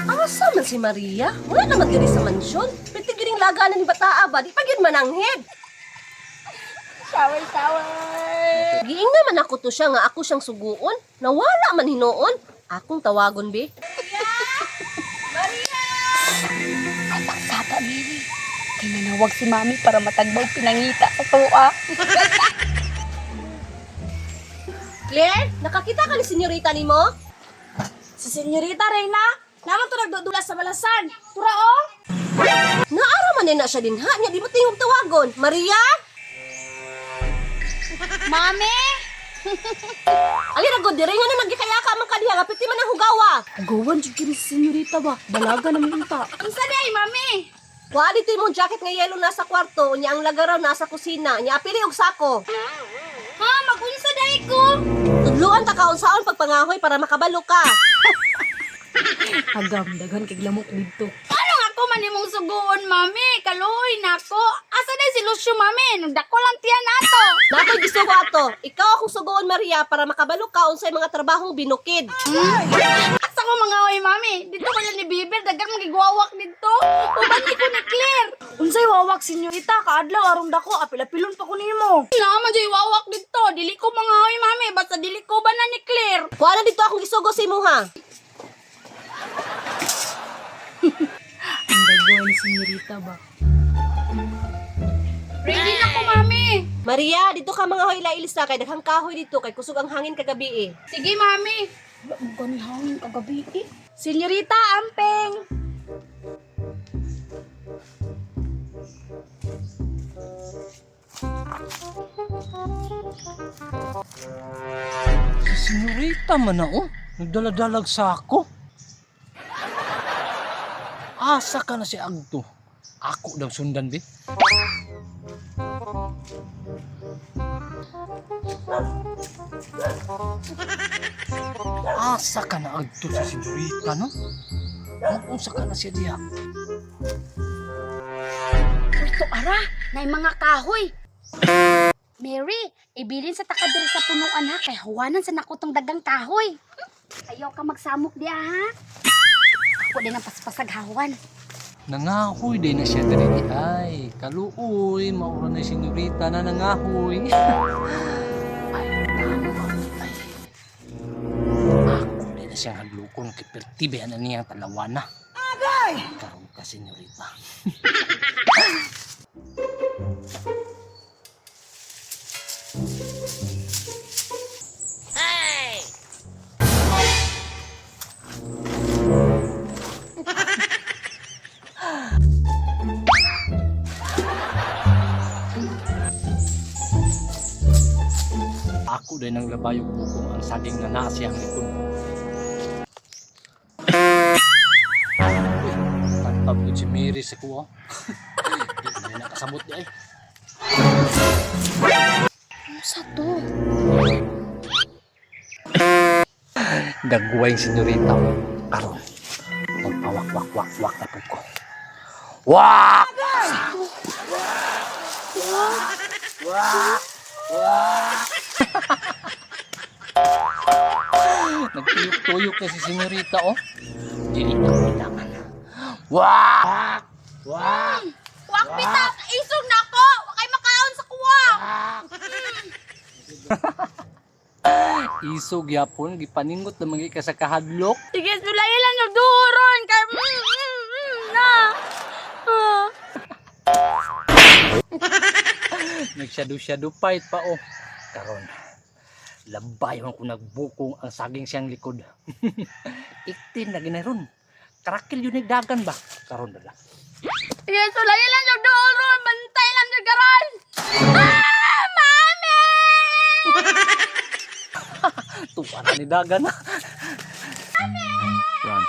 Asa man si Maria? Wala naman diri sa mansyon. Pwede gining laga na ni bataa ba? Di pa gyud mananghid. Shower, shower. Giing naman ako to siya nga ako siyang suguon. Nawala man hinuon. Akong tawagon be. Ay, pagsaba, Mary. Kay nanawag si Mami para matagbaw pinangita sa tuwa. Claire, nakakita ka ni senyorita nimo? Sa Senyorita Reyna, naman to nagdudula sa balasan. Tura oh! Naara man na siya din ha. Nya di mo tingog tawagon. Maria? Mami! Ali ra gud diri nga na nagikayaka man ka diha nga piti man ang hugawa. Agawan jud kini si Senyorita ba? Dalaga naman unta. Unsa di ay, Mami? Wa dito imong jacket nga yellow nasa kwarto, unya ang lagaraw nasa kusina, nya apili og sako. Ha, magunsa day ko. Tudluan ta ka unsaon pagpangahoy para makabalo ka. Agam daghan kay lamok didto. Ano nga ko man imong suguon, Mami? Kaluoy nako. Asa day si Lucio, Mami? Nagdako lang tiyan nato. Nakoy gisugo ato. Ikaw akong suguon Maria para makabalo ka unsay mga trabahong binukid. Asa ko mga oy, Mami? Dito ko lang ni Bibir, daghang magigwawak dito. Uban ni ko ni Claire. Unsay wawak Senyorita kaadlaw arong dako apil-apilon pa ko nimo. Naman jud wawak dito. Dili ko mga oy, Mami. Basta dili ko ba na ni Claire. Kuha na dito akong gisugo sa imuha. Ang dagwan ni Senyorita ba? Ready na ko, Mami. Maria, dito ka mga hoy Ilsa kay daghang kahoy dito kay kusog ang hangin kagabi eh. Sige, Mami. Wala mo gani hangin kagabi eh. Senyorita, amping. Si senyorita man na oh. Nagdaladalag sako. Asa ka na si Agto? Ako daw sundan be. Asa ka na agto si senyorita no? Magunsa ka na siya diha. Purto ara, na mga kahoy. Mary, ibilin sa taka diri sa punuan ha, kay huwanan sa nakutong dagang kahoy. Ayaw ka magsamok diya ha. Ako din ang paspasag hawan. Nangahoy din na siya diri di ay. Kaluoy, maura na si senyorita na nangahoy. Ay, tama. Ay. Ako din na siyang hadlokon kay pertibe na niyang talawana. Agay! Karon ka senyorita. Ako din ang labayog bukong ang saging na naa siyang likod. Uy, tantap yun si Mary sa kuha. Di na nakasabot di ay. Ano sa to? Dagway senyorita mo. Karon, magpawak wak wak wak na pud ko. Wak! Wak! Wak! Nagtuyok-tuyok na si senyorita oh. Dili na kailangan. Wak! Wak! Wak bitak, isog na ko. Wa kay makaon sa kuwa. Isog yapon gipaningot na mga ka sa kahadlok. Sige, sulay lang yung duron kay na. Ah. Nagsyado-syado fight pa oh. Karon, labay man ko nagbukong ang saging siyang likod. Iktin lagi na ron. Karakil yun dagan ba? Karon na lang. Sige, sulay lang yung duron, bantay lang yung garan. Ah, mami! Tuwa na ni dagan. Run.